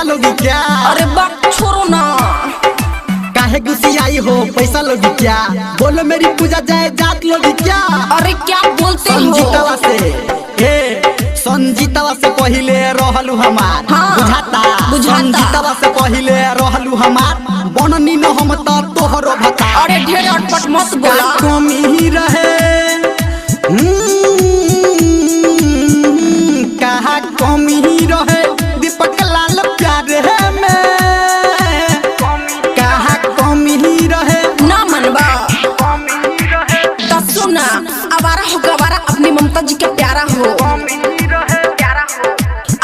लोगी क्या? अरे बाप छोड़ो ना। काहे गुस्सियाई हो, पैसा लोगी क्या? बोलो मेरी पूजा जायदाद लोगी क्या? अरे क्या बोलते हो? संजीतवा से, ए संजीतवा से पहिले रहलू हमार। हाँ, बुझाता? बुझाता। संजीतवा से पहिले रहलू हमार, बननी न हम त तोहरो भता। अरे ढेर अटपट मत बोला। कमी रहे, कहा कमी रहे दीपक लाल प्यारे में, कहा कमी रहे। ना मनबा तो सुना, आवारा हो गवारा अपनी ममता जी के प्यारा हो।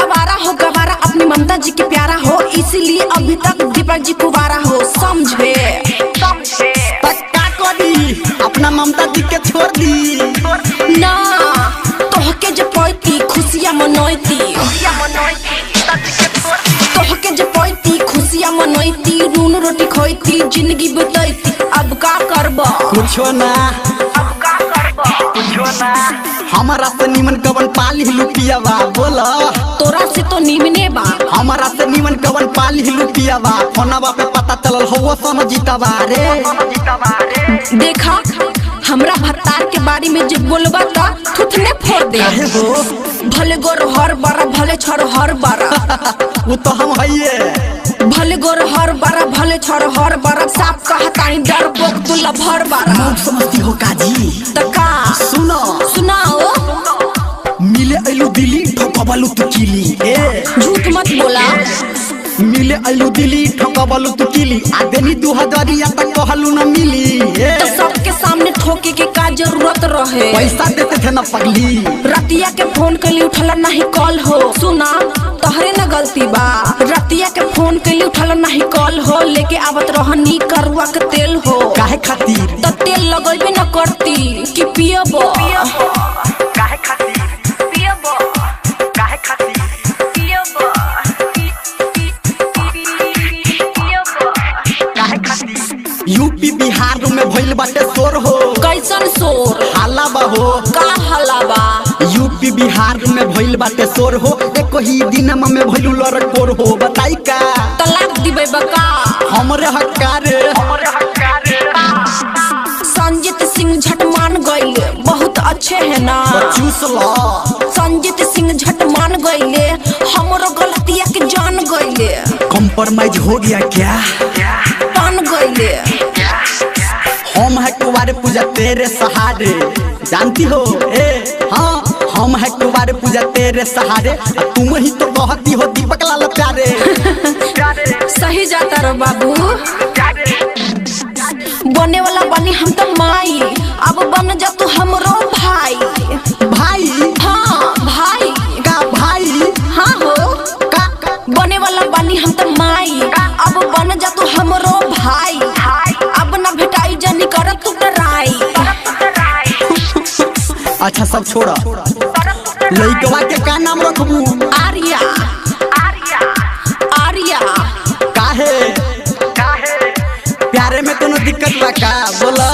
आवारा हो गवारा अपनी ममता जी के प्यारा हो, इसीलिए अभी तक दीपक जी कुवारा हो, समझे? पक्का करी अपना ममता जी के छोड़ दी। ना तोहके जे पैती खुशियाँ मनैती, तोहके जे पैती खुशियाँ मनैती, नून रोटी खैती जिंदगी बितैती। अब का करबा? कुछो ना, हमारा से निमन कवन पाली लुपियावा बोला। तोरा से तो निमने बा। हमारा से निमन कवन पाली लुपियावा, फोनवा पे पता चलल हो सोन जीतवा रे। देखा हमरा भत्तार के बारे में जे बोलबा त थुथने फोड़ दे। काहे हो? भले गोर हर बारा भले छर हर बारा। वो तो हम हइये। भले गोर हर बारा भले छर हर बारा, साफ कहतानी डर पोक तुला भर बारा। मौत समझती हो काजी? त का? सुनो। सुनाओ। मिले अइलू दिली ठोकबलू तू किली, ए झूठ मत बोला। मिले अइलू दिली ठोकबलू तू किली, आ देनी 2000 तक कहलू न मिली, ए तो सबके सामने ठोके के का जरूरत रहे? पैसा देते थे न पगली। रतिया के फोन के लिए उठला नहीं कॉल हो। सुना तोहरे न गलती बा। रतिया के फोन के लिए उठला नहीं कॉल हो, लेके आवत रहनी करुआ के तेल हो। काहे खातिर? त तेल लगेबे न करती कि पियब? यूपी बिहार में भइल बाटे शोर हो। कैसन शोर? हाला बा हो। का हला बा? यूपी बिहार में भइल बाटे शोर हो, एक ही दिन में भइलू लड़कोर हो, बताई का? तलाक दिबे बका? हमरे हक्का रे। संजीत सिंह झट मान गईले, बहुत अच्छे है ना। चूस लो। संजीत सिंह झट मान गईले, हमरो गलतिया के जान गईले। कॉम्प्रोमाइज हो गया क्या? पान गईले। हम है कुंवारे पूजा तेरे सहारे, जानती हो? ए हाँ, हम है कुंवारे पूजा तेरे सहारे, आ तुम ही तो कहती हो दीपक लाल प्यारे। सही जाता रो बाबू। बने वाला बनी हम तो माई, अब बन जा तू हमरो भाई। भाई? हाँ भाई। का भाई? हाँ हो। का? बने वाला बनी हम तो माई, अब बन जा तू हमरो भाई। अब ना भेटाई जानी कर तू डराई। अच्छा सब छोड़ा, लइकवा के का नाम रखबू? आर्या। आर्या। काहे? प्यारे में कोनो दिक्कत बा का? बोला।